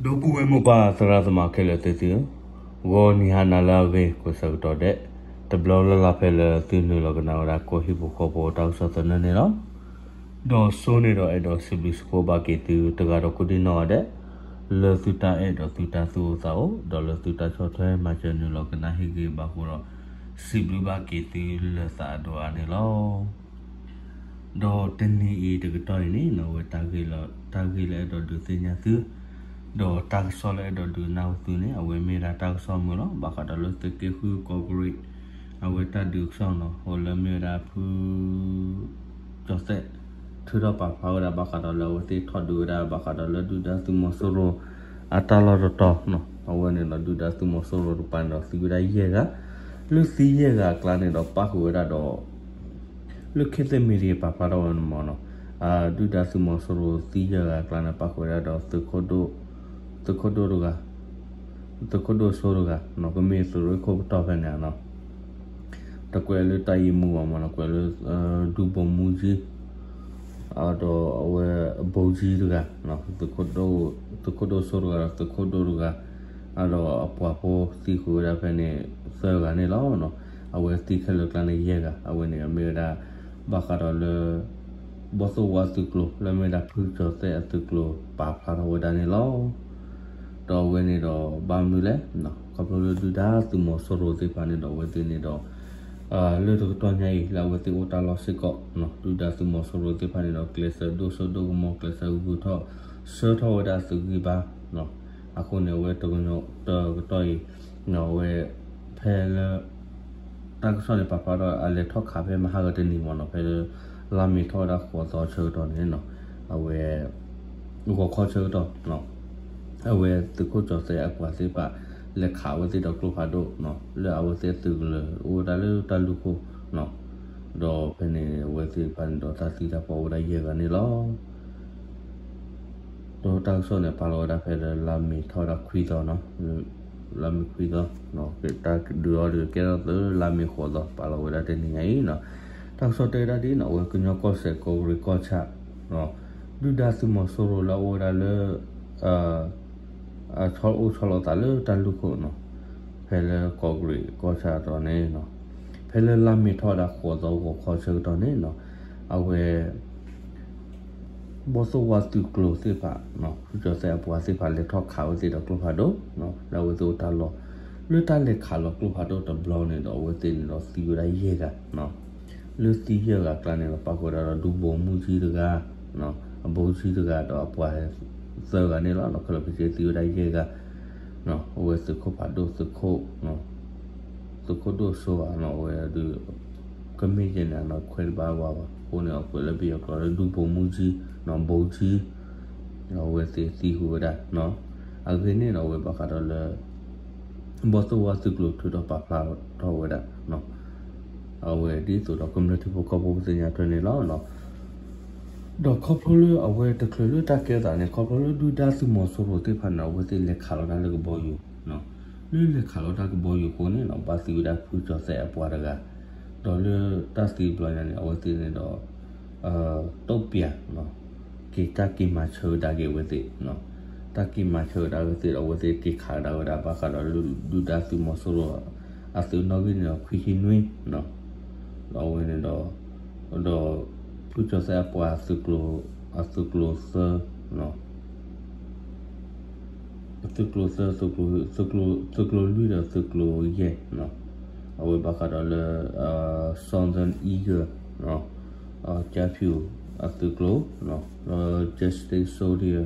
ဒီပုၢ်ဝဲၢ်မိၢ်ပၢ်သရၣ်သမါခဲလၢာ်သ့ၣ်သုဧၢ, ဂီၤနံၤဟါနၤလၢအဂ့ၤ ကိးဆၢကတီၢ်ဒဲး တဘျီလၢ်လၢ်ဖဲလၢသုနုာ်လီၤကနၣ်ဝဲဒၣ်ကီၢ်ဟံၣ်ဖိဃီဖိတၢ်ကစီၣ်သနၢၣ်န့ၣ်လီၤ. ဒီးဆိန့ၣ်ဒီးအဲၣ်ဒိးစံးဘျုးစံးဖှိၣ်ဘၣ်က့ၤသုတဂၤဒီးကိးဒံနီၢ်ဂၤဒဲး လၢသုတၢ်အဲၣ်ဒီးသုတၢ်သူၣ်အိၣ်သးအိၣ် ဒီးလၢသုတၢ်ဆီၣ်ထွဲမၤစၢၤနုာ်လီၤကနၣ်ဟ့ၣ်ဂံၢ်ဘါအဃိဒီး စံးဘျုးဘၣ်က့ၤသုလၢသးအဒိၣ်အါန့ၣ်လီၤ. ဒီးတနံၤအံၤတကတီၢ်အံၤန့ၣ် အဝဲတၢ်ဂ့ၢ်လၢ တၢ်ဂ့ၢ်လၢအဲၣ်ဒိးဒုးသ့ၣ်ညါသု, ဒီးတၢ်ကစီၣ်လၢအဲၣ်ဒိးဒုးနၢ်ဟူသုန့ၣ် အဝဲမ့ၢ်ဝဲဒၣ်တၢ်ကစီၣ်မုာ်လီၤ. ဘၣ်ဃးဒီးလၢသုးက့ဃုကီၢ်ကရံး အဝဲတၢ်ဒုးကစီၣ်နီၤ ဟိလၢမ့ၢ်ဝဲဒၣ်ဖု ကၠီၤသဲး ထုးထီၣ်ပာ်ဖျါဝဲဒၣ် ဘၣ်ဃးဒီးလၢအဝဲသ့ၣ်ထီၣ်ဒုးဝဲဒၣ် ဘၣ်ဃးဒီးလၢဒုၣ်ဒါသုးမီၤစိရိၤ အတၢ်လီၢ်တတီၤနီၤ အဝဲန့ၣ်ဒီး ဒုၣ်ဒါသုးမီၤစိရိၤတကပၤန့ၣ်ဒီး သံဝဲဒၣ်ယဲၢ်ဂၤ, လၢသံယဲၢ်ဂၤအကျါန့ၣ်ဒီး ပၣ်ဃုာ်ဝဲဒၣ်ဒီး လၢ ခေတ်သစ်မီဒီယာ ပာ်ဖျါထီၣ်ဝဲန့ၣ်မ့ၢ်နီၤ, ဒုၣ်ဒါသုးမီၤစိရိၤသံယဲၢ်ဂၤအကျါန့ၣ် ပၣ်ဃုာ်ဝဲဒၣ်ဒီး သုးခိၣ်ဒိၣ်တဂၤ, သုးခိၣ်ဒိၣ်စိတဂၤနီၤ ကမ့ၢ်သုးရ့ၣ်ခိၣ်ပတီၢ်ဖဲန့ၣ်နီၤ တကွဲးလၢတၢ်ယံာ်မူဘၣ်မ့ၢ်နီၤ ကွဲးလၢ ဒူဘိမူကၠံ ဒီးအဝဲ ဘိကၠံတဂၤ, သုးခိၣ်ဒိၣ်စိတဂၤဒီးသုးခိၣ်ဒိၣ်တဂၤ, ဒီးအပှၤဖိသံဃုာ်ဝဲဒၣ်ဖဲန့ၣ်သၢဂၤန့ၣ်လီၤ. အဝဲသံခဲလၢာ်ကျါန့ၣ်ယဲၢ်ဂၤ, အဝဲန့ၣ်မ့ၢ်ဝဲဒၣ် ဘၣ်ဃးဒီးလၢ ဘီၣ်သိၣ်ဝါသုးကျိၤ လၢမ့ၢ်ဝဲဒၣ်ဖုကၠီၤသဲးအသုးကျိၤပာ်ဖျါထီၣ်ဝဲဒၣ်န့ၣ်လီၤ. ဒီးအဝဲန့ၣ်ဒီးဘၣ်မနုၤလဲၣ်, ခီဖျိလၢဒုၣ်ဒါသုးမီၤစိရိၤသ့ၣ်တဖၣ်န့ၣ်ဒီး အဝဲသ့ၣ်န့ၣ်ဒီး လၢတကတီၢ်ညါအံၤ လၢအဝဲသ့ၣ်အိၣ်တၢ်လီၢ်စ့ၢ်ကီး, ဒုၣ်ဒါသုးမီၤစိရိၤသ့ၣ်တဖၣ်န့ၣ်ဒီး ကျဲးစၢးဒိၣ်စိဒိၣ်ကမီၤ ကျဲးစၢးဂုာ်ထီၣ်ဆၢထီၣ်ဝဲဒၣ်သုးဂံၢ်ဘါ, အဃိန့ၣ် အဝဲတကတီၢ်အံၤ အဝဲ ဖဲလၢ တၢ်ကစီၣ်န့ၣ်ပာ်ဖျါဒီး အလဲၤထီၣ်ခးဖဲမဟါကတနံၤမ့ၢ်နီၤ ဖဲလၢ လါမ့ၤထီၣ်ဝဲဒၣ်ဃိးသီဆၢကတီၢ်န့ၣ်နီၤ, အဝဲ ဂီၤခီဆၢကတီၢ် အဝဲသုးခိၣ်ကၠီၤသဲးအပှၤသ့ၣ်တဖၣ် လဲၤခးအဝဲသ့ၣ်ဒီးကျိဖးဒိၣ် လၢအဝဲသ့ၣ်သုးကလၢၤအိၣ်ဝဲဒၣ်လၢတၢ်လူၢ်ခိၣ်, ဒီးဖဲန့ၣ် အဝဲသ့ၣ်တဖၣ်န့ၣ်ဒီးတၢ်သံတၢ်ပှၢ်အိၣ်ဝဲဒၣ်ယဲၢ်ဂၤန့ၣ်လီၤ. ဒီးတၢ်ကစီၣ်န့ၣ် ပာ်လီၤဝဲဒၣ်ဖဲလၢလါမ့ၤထီၣ်ဝဲဒၣ်ခွံသီနီၤ, လါမ့ၤခွံသီ, တၢ်ဒုးအီၤဒုးကဲထီၣ်သၢလါမ့ၤဃိးသီ ပာ်လီၤဝဲဒၣ်တနံၤညါအံၤနီၤ, တၢ်ကစီၣ်တဲဝဲဒၣ်ဒ်နီၤ အဝဲကညီကီၢ်စဲၣ်ကီၢ်ကရံးကီၢ်ဆၣ် ဒုၣ်ဒါသုးမီၤစိရိၤလၢအအိၣ်ဝဲဒၣ်လၢ ဆီအိၣ်ဆီလီၤသးလၢတၢ်လူၢ်ခိၣ်နီၤ, ဖဲလၢကီၢ်ကရံးကီၢ်ဆၣ်အတီၢ်န့ၣ်နီၤ, ဖဲလၢလါမ့ၤထီၣ်ဝဲဒၣ်ဃိးသီဂီၤခီဆၢကတီၢ်န့ၣ်နီၤ, အဝဲ ဘီၣ်သိၣ်ဝါသုးကျိၤသ့ၣ်တဖၣ်, ဖုကၠီၤသဲးအပှၤသ့ၣ်တဖၣ် လဲၤထီၣ်ခးဝဲသ့ၣ်ဒီးကျိဖးဒိၣ်, လၢအဝဲသ့ၣ်အိၣ်တၢ်လီၢ်, လၢတၢ်လဲၤခးလီၤကျိဖးဒိၣ်တဘျီန့ၣ်ဒီး အဝဲသ့ၣ်န့ၣ်ဒီးသံဝဲဒၣ်ယဲၢ်ဂၤ, လၢသံယဲၢ်ဂၤအကျါန့ၣ်ဒီး ပာ်ဃုာ်ဝဲဒၣ်ဒီးဒူဘိမူကၠံတဂၤ, အဘိကၠံတဂၤဒီးအပှၤသၢဂၤန့ၣ်လီၤ. ခဲလၢာ်ခဲဆ့သံဝဲဒၣ်ယဲၢ်ဂၤ, အဝဲသုးခိၣ်ဖးဒိၣ် သုးခိၣ်ဒိၣ်စိဧါနီၤ အဝဲဒုး ကမ့ၢ်ယဲၢ်န့ၣ်နီၤ ခွဲးတဘၣ်ဝါဘၣ် အဃိန့ၣ် အကွဲးလၢဘယီၤကျိာ်လၢဒူဘိမူကၠံ, ဘိကၠံ, အဝဲသ့ၣ်သံဃုာ်ဝဲဒၣ်, အဂ့ၢ်န့ၣ်ဒီး အဝဲဘၣ်ဃးဒီးလၢ ဘီၣ်သိၣ်ဝါသုးကျိၤထုးထီၣ်ပာ်ဖျါထီၣ်ဝဲဒၣ်, အဝဲဒ်သိးဒီးကမျၢၢ်ထံဖိကီၢ်ဖိကသ့ၣ်ညါထွဲန့ၣ်လီၤ. ဒီးခီဖျိလၢအဝဲတချုးလၢတၢ်ကဲသးန့ၣ် ခီဖျိလၢဒုၣ်ဒါသုးမီၤစိရိၤသ့ၣ်တဖၣ်န့ၣ် အဝဲသ့ၣ်လဲၤခးလီၤတၢ်လၢကဘီယူၤ, လၢလဲၤခးလီၤတၢ်ကဘီယူၤအဃိန့ၣ်နီၤ ဘၣ်သံဝဲဒၣ်ဖုကၠီၤသဲးအပှၤတဂၤ, ဒီးလၢတၢ်သံတဘျီညါန့ၣ် အဝဲသ့ၣ်န့ၣ်ဒီး တုံ့ပြန် က့ၤတၢ်က့ၤမၤဆၢကဒါက့ၤအဝဲသ့ၣ်, တၢ်က့ၤမၤဆၢကဒါက့ၤအဝဲသ့ၣ်ဒီး အဝဲသ့ၣ်က့ၤခးကဒါဝဲဒၣ် ဘၣ်ဃးဒီးလၢဒုၣ်ဒါသုးမီၤစိရိၤ အသုးနီၣ်ဂံၢ်န့ၣ်ဒီး ခွံဆံနွံ, ဒီးအဝဲန့ၣ်ဒီး ဒီးဖုကၠီၤသဲးအပှၤ အသုးကျိၤသၢ သုးကျိၤသၢ, သုးကျိၤလွံၢ်ဒီးသုးကျိၤယဲၢ်, အဝဲဘၣ်ဃးဒီးလၢ Southern Eagle, ကၠါဖၠူၣ်အသုးကျိၤ, Justice Soldier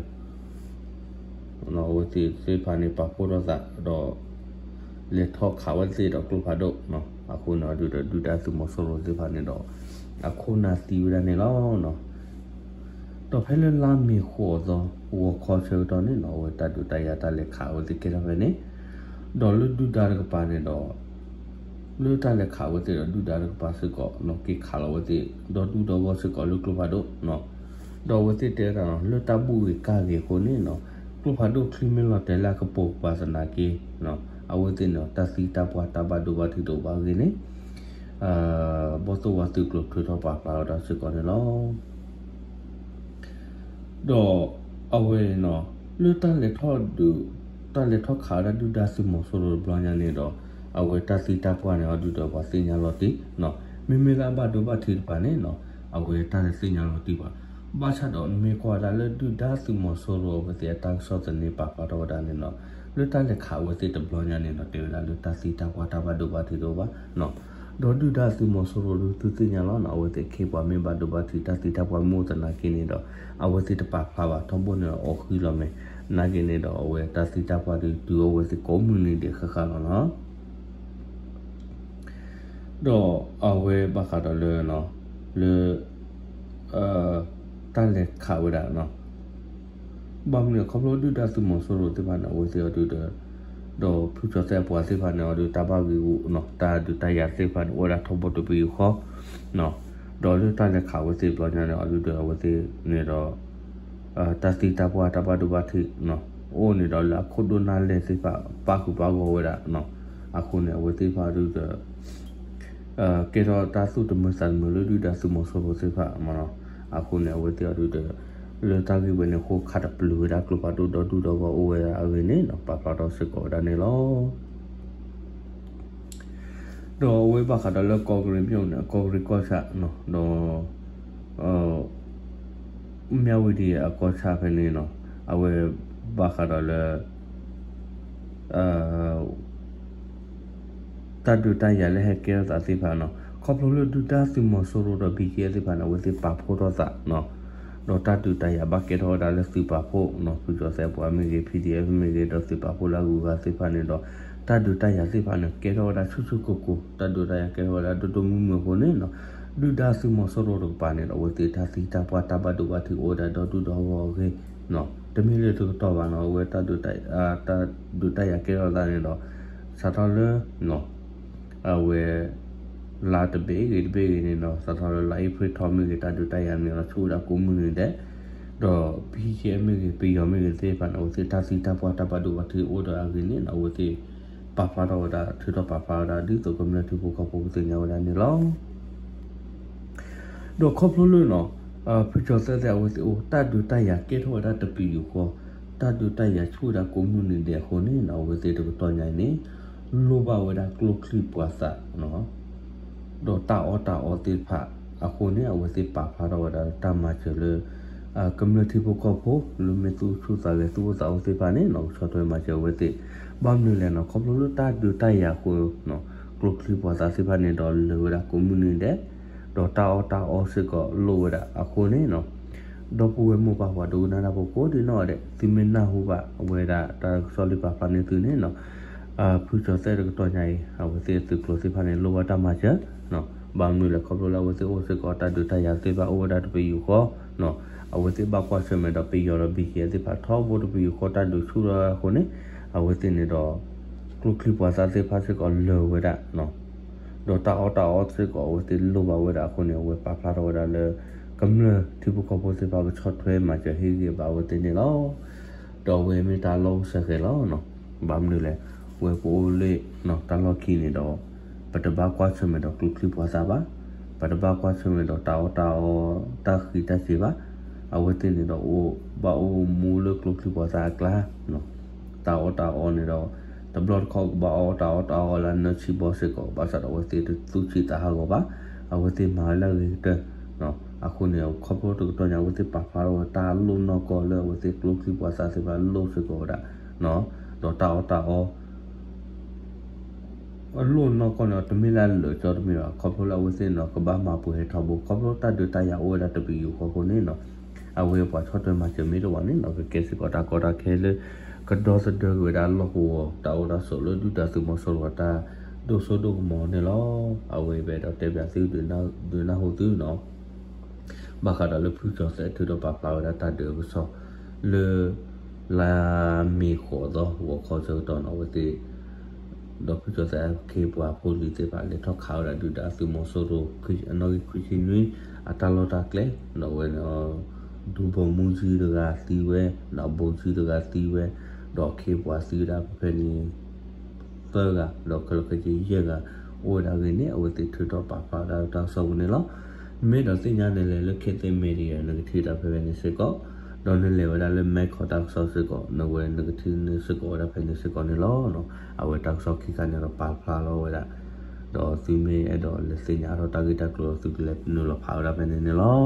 အဝဲသ့ၣ်သ့ၣ်တဖၣ်န့ၣ် ပာ်ဖှိၣ်ထီၣ်သးဒီး လဲၤထီၣ်ခးဝဲသ့ၣ်ဒီးကျိဖးဒိၣ်, အဃိန့ၣ် ဒုၣ်ဒါသုးမီၤစိရိၤသ့ၣ်တဖၣ်န့ၣ်ဒီး အခိၣ်နၢ်သံဝဲဒၣ်န့ၣ်လီၤ. ဒီးဖဲလၢလါမ့ၤဃိးသီ ဂီၤခီဆၢကတီၢ်န့ၣ်နီၤ အဝဲတၢ်ဒုးတၢ်ယၤတၢ်လဲၤခးအဝဲသ့ၣ်ကဲထီၣ်ဖဲန့ၣ်, ဒီးလၢဒုၣ်ဒါတကပၤန့ၣ်ဒီး လၢတၢ်လဲၤခးအဝဲသ့ၣ်ဒီးဒုၣ်ဒါတကပၤစ့ၢ်ကီးနီၤ က့ၤခးလီၤအဝဲသ့ၣ်ဒီဒူၣ်ဒီဂီၢ်စ့ၢ်ကီးလၢကျိဖးဒိၣ်, ဒီးအဝဲသ့ၣ်တဲဝဲဒၣ်နီၤ လၢတၢ်ဘူၣ်ဂ့ၤကၢ်ဂ့ၤအဃိန့ၣ်နီၤ ကျိဖးဒိၣ်ချံမ့ၢ်လီၤတဲာ်လၢအကပိာ်ကပၤသနာ်က့ အဝဲသ့ၣ်န့ၣ် တၢ်သံတၢ်ပှၢ်တၢ်ဘၣ်ဒိဘၣ်ထံးတအိၣ်ဘၣ်အဂ့ၢ်န့ၣ် ဘီၣ်သိၣ်ဝါသုးကျိၤထုးထီၣ်ပာ်ဖျါဝဲဒၣ်စ့ၢ်ကီးန့ၣ်လီၤ. ဒီးအဝဲန့ၣ်နီၤ လၢတၢ်လဲၤထီၣ်ဒုး တၢ်လဲၤထီၣ်ခးဝဲဒၣ်ဒုၣ်ဒါသုးမီၤစိရိၤတဘျီညါန့ၣ်ဒီး အဝဲတၢ်သံတၢ်ပှၢ်န့ၣ် အီၤဒုးဒီးပှၤသ့ၣ်ညါလီၤတံၢ်, မ့မ့ၢ်လၢအဘၣ်ဒိဘၣ်ထံးတဖၣ်န့ၣ်နီၤ အဝဲတၢ်တသ့ၣ်ညါလီၤတံၢ်ဘၣ်. ဘၣ်ဆၣ်ဒီးမ့ၢ်ကွၢ်ဝဲဒၣ်လၢဒုၣ်ဒါသုးမီၤစိရိၤအဝဲသ့ၣ်အတၢ်ကစီၣ်သန့ပာ်ဖျါထီၣ်ဝဲဒၣ်န့ၣ်နီၤ လၢတၢ်လဲၤခးဝဲသ့ၣ်တဘျီညါန့ၣ်နီၤ တဲဝဲဒၣ်လၢတၢ်သံတၢ်ပှၢ်တၢ်ဘၣ်ဒိဘၣ်ထံးတအိၣ်ဘၣ်နီၤ. ဒီးဒုၣ်ဒါသုးမီၤစိရိၤဒုးသုသ့ၣ်ညါလီၤနီၤ အဝဲသ့ၣ်ခ့ပှၤမ့ၢ်ဘၣ်ဒိဘၣ်ထံးတၢ်သံတၢ်ပှၢ်မ့ၢ်အိၣ်သနာ်က့န့ၣ်ဒီး အဝဲသ့ၣ်တပာ်ဖျါဘၣ်ထီဘိန့ၣ်ဒီး အိးဃံလီၤမ့ၢ် နာ်က့န့ၣ်ဒီး အဝဲတၢ်သံတၢ်ပှၢ်ဒုးတုၤအိၣ်ဝဲသ့ၣ်ကိးမုၢ်နံၤဒဲးဃၣ်ဃၣ်လီၤနီၤ. ဒီးအဝဲဘၣ်ဃးဒီးလၢ လၢ တၢ်လဲၤခးဝဲဒၣ်နီၤ ဘၣ်မနုၤခီဖျိဒုၣ်ဒါသုးမီၤစိရိၤသ့ၣ်တဖၣ်န့ၣ် အဝဲသ့ၣ်အီၤဒုးဒီး ဒီးဖုကၠီၤသဲးအပှၤသ့ၣ်တဖၣ်န့ၣ် အီၤဒုးတၢ်ဘၣ်ဂ့ၤဂူာ်နီၤ တၢ်ဒုးတၢ်ယၤသ့ၣ်တဖၣ်န့ၣ် အိၣ်ဝဲဒၣ်ထီဘိတပယူာ်ဃီနီၤ. ဒီးလၢတၢ်လဲၤခးဝဲသ့ၣ်တဘျီညါန့ၣ် အီၤဒုးဒီးအဝဲသ့ၣ်န့ၣ်ဒီး တၢ်သံတၢ်ပှၢ်တၢ်ဘၣ်ဒိဘၣ်ထံး အိၣ်န့ၣ်ဒီးလၢအခိၣ်ဒိၣ်နၢ်လဲၢ်သ့ၣ်တဖၣ် ပၣ်ဃုာ်ပၣ်ဂီၢ်ဝဲဒၣ်နီၤ. အဃိန့ၣ် အဝဲသ့ၣ်တဖၣ်ဒုးဒီး ကဲထီၣ်တၢ်သူၣ်တမုာ်သးတမုာ်လၢဒုၣ်ဒါသုးမီၤစိရိၤသ့ၣ်တဖၣ်မနီၤ. အဃိန့ၣ် အဝဲသ့ၣ်အီၤဒုးဒီး လၢတၢ်ဂ့ၢ်ဝဲန့ၣ်အဃိ ခးတပျုာ်ဝဲဒၣ်ကျိဖးဒိၣ်ဒီဒူၣ်ဒီဂီၢ်အိၣ်ဝဲဒၣ်အဂ့ၢ်န့ၣ်နီၤ ပာ်ဖျါထီၣ်စ့ၢ်ကီးဝဲဒၣ်န့ၣ်လီၤ. ဒီးအဝဲဘၣ်ဃးဒီးလၢကီၢ်ကရံးမ့ၢ်အိၣ်န့ၣ် ကီၢ်ကရံးကီၢ်ဆၣ်နီၤ ဒီး မၠၣ်ဝတံၤအကီၢ်ဆၣ်ဖဲန့ၣ်နီၤ အဝဲဘၣ်ဃးဒီးလၢ တၢ်ဒုးတၢ်ယၤလၢဟဲကဲထီၣ်သးသ့ၣ်တဖၣ်နီၤ ခီဖျိလၢဒုၣ်ဒါသုးမီၤစိရိၤဒီး ဘံကဲသ့ၣ်တဖၣ်န့ၣ် အဝဲသ့ၣ်ပာ်ဖှိၣ်ထီၣ်သးနီၤ ဒီးတၢ်ဒုးတၢ်ယၤဘၣ်ကဲထီၣ်ဝဲဒၣ်လၢသုးပာ်ဖှိၣ်နီၤ ဖုကၠီၤသဲးပှၤမ့ၢ်ဂ့ၤ PDF မ့ၢ်ဂ့ၤ ဒီးသုးပာ်ဖှိၣ်လၢအဂုၤအဂၤသ့ၣ်တဖၣ်န့ၣ်ဒီး တၢ်ဒုးတၢ်ယၤသ့ၣ်တဖၣ်န့ၣ် ကဲထီၣ်ဝဲဒၣ်ဆူၣ်ဆူၣ်ကိၢ်ကိၢ် တၢ်ဒုးတၢ်ယၤကဲထီၣ်ဝဲဒၣ်ဒိၣ်ဒိၣ်မုၢ်မုၢ်အဃိန့ၣ်နီၤ ဒုၣ်ဒါသုးမီၤစိရိၤတကပၤန့ၣ်ဒီး အဝဲသ့ၣ်တၢ်သံတၢ်ပှၢ်တၢ်ဘၣ်ဒိဘၣ်ထံးအိၣ်ဝဲဒၣ်ဒီဒူၣ်ဒီဂီၢ်အဂ့ၢ်နီၤ တမ့ၢ်လၢတကတီၢ်ဘၣ်နီၤ အဝဲတၢ်ဒုးတၢ်ယၤကဲထီၣ်သးန့ၣ်ဒီး စးထီၣ်လၢ အဝဲ လါတဘ့ၣ်ဂ့ၤတဘ့ၣ်ဂ့ၤန့ၣ်နီၤ စးထီၣ်လၢလါအ့ဖြ့ၣ်ထီၣ်မ့ၢ်ဂ့ၤ တၢ်ဒုးတၢ်ယၤန့ၣ်ဒီး ဆူၣ်ဝဲဒၣ်ကိးမုၢ်နံၤဒဲး ဒီး ဘံကဲမ့ၢ်ဂ့ၤ ပယီၤမ့ၢ်ဂ့ၤသ့ၣ်တဖၣ်န့ၣ် အဝဲသ့ၣ်တၢ်သံတၢ်ပှၢ်တၢ်ဘၣ်ဒိဘၣ်ထံးအိၣ်ဒီးအဂ့ၢ်န့ၣ်နီၤ အဝဲသ့ၣ် ပာ်ဖျါထီၣ်ဝဲဒၣ် ထုးထီၣ်ပာ်ဖျါဝဲဒၣ် ဒ်သိးကမျၢၢ်ထံဖိကီၢ်ဖိကသ့ၣ်ညါဝဲဒၣ်န့ၣ်လီၤ. ဒီးခီဖျိလၢနီၤ ဖုကၠီၤသဲးသ့ၣ်အဝဲသ့ၣ်အိၣ် တၢ်ဒုးတၢ်ယၤကဲထီၣ်ဝဲဒၣ်တပယူာ်ဃီ တၢ်ဒုးတၢ်ယၤဆူၣ်ဝဲဒၣ်ကိးမုၢ်နံၤဒဲးအဃိန့ၣ်နီၤ အဝဲသ့ၣ်တကတီၢ်ညါအံၤန့ၣ် လိၣ်ဘၣ်ဝဲဒၣ်ကျိချံပှၤသး ဒီးတၢ်အီၣ်တၢ်အီသ့ၣ်တဖၣ်အဃိန့ၣ် အဝဲသ့ၣ်ပာ်ဖျါထီၣ်ဝဲဒၣ်တၢ်မၤစၢၤလၢ ကမျၢၢ်ထံဖိကီၢ်ဖိ လၢမ့ၢ်သူၣ်ဆူၣ်သးဂဲၤသူၣ်အိၣ်သးအိၣ်သ့ၣ်တဖၣ်န့ၣ်နီၤ ကဆီၣ်ထွဲမၤစၢၤအဝဲသ့ၣ် ဘၣ်မနုၤလဲၣ်နီၤ ခီဖျိလၢတၢ်ဒုးတၢ်ယၤအဃိ ကျိချံပှၤသးသ့ၣ်တဖၣ်န့ၣ်ဒီးလၢာ်ဝဲဒၣ်ကိးမုၢ်နံၤဒဲး ဒီးတၢ်အီၣ်တၢ်အီစ့ၢ်ကီးလိၣ်ဝဲဒၣ်အဃိန့ၣ်နီၤ ဒီပုၢ်ဝဲၢ်မိၢ်ပၢ်ပှၤဒိကနၣ်တၢ်ဖိကိးဒံးနီၢ်ဂၤဒဲး သုမ့ၢ်နၢ်ဟူဘၣ်ဝဲဒၣ်တၢ်ကစီၣ်လံာ်ပာ်ဖျါန့ၢ်သုန့ၣ်နီၤ ဖုကၠီၤသဲးတကတီၢ်ညါအံၤ အဝဲသ့ၣ်အသုးကျိၤသ့ၣ်တဖၣ်န့ၣ် လိၣ်ဘၣ်တၢ်မၤစၢၤ ဘၣ်မနုၤလဲၣ်ခီဖျိလၢအဝဲသ့ၣ်အိၣ်စ့ၢ်ကီးတၢ်ဒုးတၢ်ယၤသ့ၣ်တဖၣ်အိၣ်ဝဲဒၣ်တပယူာ်ဃီ အဝဲသ့ၣ်ဘၣ်ကွၢ်ဆၢၣ်မဲာ်ဒီးပယီၤဒီး ဘံကဲသ့ၣ်တဖၣ်ထီဘိတပယူာ်ဃီ တၢ်ဒုးဆူၣ်ထီၣ်အဃိန့ၣ် အဝဲသ့ၣ်န့ၣ်ဒီး ကျိချံပှၤသးသ့ၣ်တဖၣ်စ့ၢ်ကီးလၢာ်ဝဲဒၣ် ဒီးတၢ်အီၣ်တၢ်အီစ့ၢ်ကီးအဝဲသ့ၣ်လိၣ်ဘၣ်ဝဲဒၣ်အဃိန့ၣ် အဝဲပာ်ဖျါထီၣ်ဝဲဒၣ်လၢ ကမျၢၢ်ထံဖိကီၢ်ဖိသ့ၣ်တဖၣ်ကဆီၣ်ထွဲမၤစၢၤဟ့ၣ်ဂံၢ်ဘါအဝဲသ့ၣ်န့ၣ်လီၤ. ဒီးအဝဲမ့ၢ်တၢ်လီၢ်အိၣ်ဆၢဃဲၤလီၤ. ဘၣ်မနုၤလဲၣ်, ဝဲပအိၣ်လၢ တၢ်လီၢ်ခံန့ၣ်ဒီး ပတဘၣ်ကွၢ်ဆၢၣ်မဲာ်ဒီးကျိချံပှၤသးဘၣ်, ပတဘၣ်ကွၢ်ဆၢၣ်မဲာ်ဒီးတၢ်အီၣ်တၢ်အီတၢ်ဃံးတၢ်စ့ၤဘၣ်. အဝဲသ့ၣ်န့ၣ်ဒီး ဘၣ်အိၣ်မူလၢကျိချံပှၤသးအကျါ တၢ်အီၣ်တၢ်အီန့ၣ်ဒီး တဘျီတခီၣ်ကဘၣ်အီၣ်တၢ်အီၣ်တၢ်အီလၢအနၢဆံးဘီစ့ၢ်ကီး, ဘၣ်ဆၣ်ဒီးအဝဲသ့ၣ်တသူၣ်ဆံးသးဟးဂီၤဘၣ်, အဝဲသ့ၣ်မၤဝဲလၢအဂ့ၤကတၢၢ်. အဃိန့ၣ် ခီဖျိတကတီၢ်ညါ အဝဲသ့ၣ်ကျိချံပှၤသးသ့ၣ်တဖၣ်လိၣ်နီၢ်ကီၢ်လၢအဝဲသ့ၣ်ကျိချံပှၤသးသ့ၣ်တဖၣ်လိၣ်စ့ၢ်ကီးဝဲဒၣ် ဒီးတၢ်အီၣ်တၢ်အီ အလိၣ်နီၢ်ကီၢ်န့ၣ် တမ့ၢ်လၢအလၢာ်ကၠီတမ့ၢ်ဘၣ်, ခီဖျိလၢအဝဲသ့ၣ်န့ၣ် ကဘၣ်မၤပှဲၤဟဲထီဘိ, ခီဖျိတၢ်ဒုးတၢ်ယၤအိၣ်ဝဲဒၣ်တပယူာ်ဃီအဃိန့ၣ်, အဝဲပှၤဆီၣ်ထွဲမၤစၢၤမ့ၢ်တအိၣ်ဘၣ်န့ၣ် ကကဲစ့ၢ်ကီးတၢ်ကီတၢ်ခဲလၢ ကဒီသဒၢက့ၤဝဲဒၣ်လီၢ်ကဝီၤ တၢ်အိၣ်တၢ်ဆိးလၢဒုၣ်ဒါသုးမီၤစိရိၤအတၢ်ဒိၣ်စိဒိၣ်ကမီၤန့ၣ်လီၤ. အဝဲအံၤပအဲၣ်ဒိးတဲဘၣ်သုဒုးနၢ်ဟူသုန့ၣ် ဘၣ်ဃးဒီးလၢဖုကၠီၤသဲးထုးထီၣ်ပာ်ဖျါဝဲဒၣ်တၢ်ဒုးအကစီၣ် လၢ လါမ့ၤဃိးသီ ဂီၤခီဆၢကတီၢ်န့ၣ် အဝဲသ့ၣ် ဒီးဖုကၠီၤသဲးအခ့အပှၤဖိလံၤသ့ၣ်တဖၣ် လဲၤထီၣ်ခးဝဲဒၣ်ဒုၣ်ဒါသုးမီၤစိရိၤ အနီၣ်ဂံၢ်ခွံဆံနွံ အတၢ်လီၢ်တၢ်ကျဲ ဒီးအဝဲန့ၣ် ဒူဘိၣ်မူဆံတဂၤသံဝဲ, ဒီးဘိဆံတဂၤသံဝဲ, ဒီးအခ့အပှၤသံဝဲဒၣ်ဖဲဖဲန့ၣ် သၢဂၤ, ဒီးခဲလၢာ်ခဲဆ့ယဲၢ်ဂၤ အိၣ်ဝဲဒၣ်အဂ့ၢ်န့ၣ် အဝဲသ့ၣ်ထုးထီၣ်ပာ်ဖျါဝဲဒၣ်တၢ်ကစီၣ်ပူၤန့ၣ်လီၤ. မ့ၢ်ဒီးသ့ၣ်ညါန့ၣ်လဲၣ် လၢ Khit Thit Media နကထံၣ်တၢ်ဖဲဖဲန့ၣ်စ့ၢ်ကီး, ဒီးနလဲၤဝဲဒၣ်လၢမဲခီၣ်တၢ်ကစီၣ်စ့ၢ်ကီး နဝဲနကထံၣ်န့ၢ်စ့ၢ်ကီးဝဲဒၣ်ဖဲန့ၣ်စ့ၢ်ကီးန့ၣ်လီၤ. အဝဲတၢ်ကစီၣ်ခံခါန့ၣ်ဒီးပာ်ဖျါလီၤဝဲဒၣ်, ဒီးသုမ့ၢ်အဲၣ်ဒိးလဲၤသ့ၣ်ညါအါထီၣ်တၢ်ဂ့ၢ်တၢ်ကျိၤဒီး သုကလဲၤနုာ်လီၤဖးဝဲဒၣ်ဖဲန့ၣ်န့ၣ်လီၤ.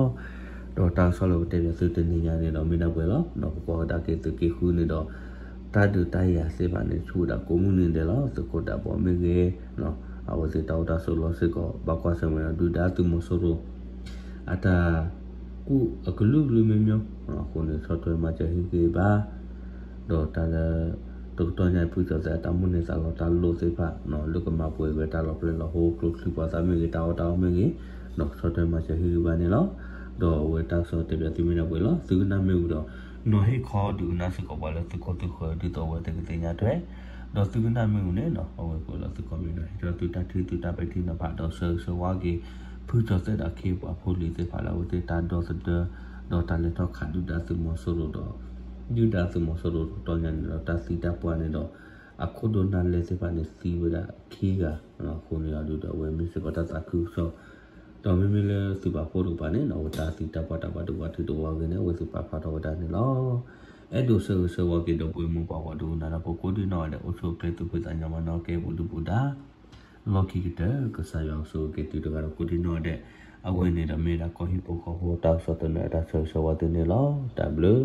ဒီးတၢ်ကစီၣ်လၢပတဲပၠးသုတနံၤညါန့ၣ်ဒီး မ့ၢ်ဒၣ်ပှဲၤလီၤ. ပကွၢ်ကဒါက့ၤသုးက့ဃုန့ၣ်ဒီး တၢ်ဒုးတၢ်ယၤသ့ၣ်တဖၣ်န့ၣ် ဆူၣ်ဝဲဒၣ်ကိးမုၢ်နံၤဒဲးလီၤ. သုးခိၣ်ဒးဘီမ့ၢ်ဂ့ၤ, အဝဲသ့ၣ်တၢ်အိၣ်တၢ်ဆိးလီၤစ့ၢ်ကီး ဘၣ်ကွၢ်ဆၢၣ်မဲာ်ဒီးဒုၣ်ဒါသုးမီၤစိရိၤ အတၢ်ကူၣ်အကလုာ်ကလုာ်မ့ၢ်မ့ၢ်, အဃိန့ၣ် ဆီၣ်ထွဲမၤစၢၤဟ့ၣ်ဂံၢ်ဘါ, ဒီးတၢ်လၢ တကတီၢ်ညါအံၤ ဖုကၠီၤသဲးအတၢ်မိၣ်န့ၢ်သးလီတၢ်လိၣ်သ့ၣ်တဖၣ် လၢကမၤပှဲၤဝဲတၢ်လီၤပျဲလီၤဟိ ကျိချံမျိာ်သၣ်မ့ၢ်ဂ့ၤ တၢ်အီၣ်တၢ်အီမ့ၢ်ဂ့ၤ, ဒီးဆီၣ်ထွဲမၤစၢၤဟ့ၣ်ဂံၢ်ဘါန့ၣ်လီၤ. ဒီးအဝဲတၢ်ကစီၣ်တဲပၠးသုမ့ၢ်ဒၣ်ပှဲၤလီၤ. သုကနၣ်မ့ၣ်အူဒီး နီၤဟ့ၣ်ခီဒုးကနၣ်စ့ၢ်ကီးပှၤလၢသုခိၣ်သုဃၢၤ ဒ်သိးအဝဲသ့ၣ်ကသ့ၣ်ညါထွဲ, ဒီးသုကနၣ်မ့ၣ်အူန့ၣ် အဝဲပှဲၤလီၤသု comment ဒီး ဟ့ၣ်ထီၣ်သုတၢ်ထံၣ်သုတၢ်ပဲာ်ထံနီၤဖး ဒီးဆၢဂ့ၤဆၢဝါက့ၤ ဖုကၠီၤသဲးဒီးခ့ပှၤဖိလံၤသ့ၣ်တဖၣ်လၢအဝဲသ့ၣ်တၢ်ဒီသဒၢ ဒီးတၢ်လဲၤထီၣ်ခးဒုၣ်ဒါသုးမီၤစိရိၤဒီး ဒုၣ်ဒါသုးမီၤစိရိၤတကတီၢ်ညါန့ၣ်ဒီး တၢ်သံတၢ်ပှၢ်န့ၣ်ဒီး အခိၣ်ဒိၣ်နၢ်လဲၢ်သ့ၣ်တဖၣ်န့ၣ်သံဝဲဒၣ်ခံဂၤ, အဃိန့ၣ်ဒီး အဝဲမ့ၢ်စ့ၢ်ကီးတၢ်သးခုကစီၣ်, ဒီးမ့မ့ၢ်လၢသုးပာ်ဖှိၣ်တကပၤန့ၣ် အဝဲတၢ်သံတၢ်ပှၢ်တၢ်ဘၣ်ဒိဘၣ်ထံးတအိၣ်အဂ့ၢ်န့ၣ် အဝဲသ့ၣ်ပာ်ဖျါထီၣ်ဝဲဒၣ်န့ၣ်လီၤ. အဲၣ်ဒိးဆၢဂ့ၤဆၢဝါက့ၤဒီပုၢ်ဝဲၢ်မိၢ်ပၢ်ပှၤဒိကနၣ်တၢ်ဖိကိးဒံနီၢ်ဂၤဒဲး အိၣ်ဆူၣ်အိၣ်ချ့သူၣ်ဖှံသးညီမၤနီၢ်ကဲ ဘူးဒုဘူးဒါ လီၢ်ခံကတၢၢ် ကစၢ်ယွၤကဆိၣ်ဂ့ၤက့ၤသုတဂၤဒီးကိးဒံနီၢ်ဂၤဒဲး, အဝဲန့ၣ်ဒီးမ့ၢ်ဒၣ်ကီၢ်ဟံၣ်ဖိဃီဖိတၢ်ကစီၣ်သနၢၣ် တၢ်ဆၢဂ့ၤဆၢဝါသုန့ၣ်လီၤ. တၢ်ဘျုး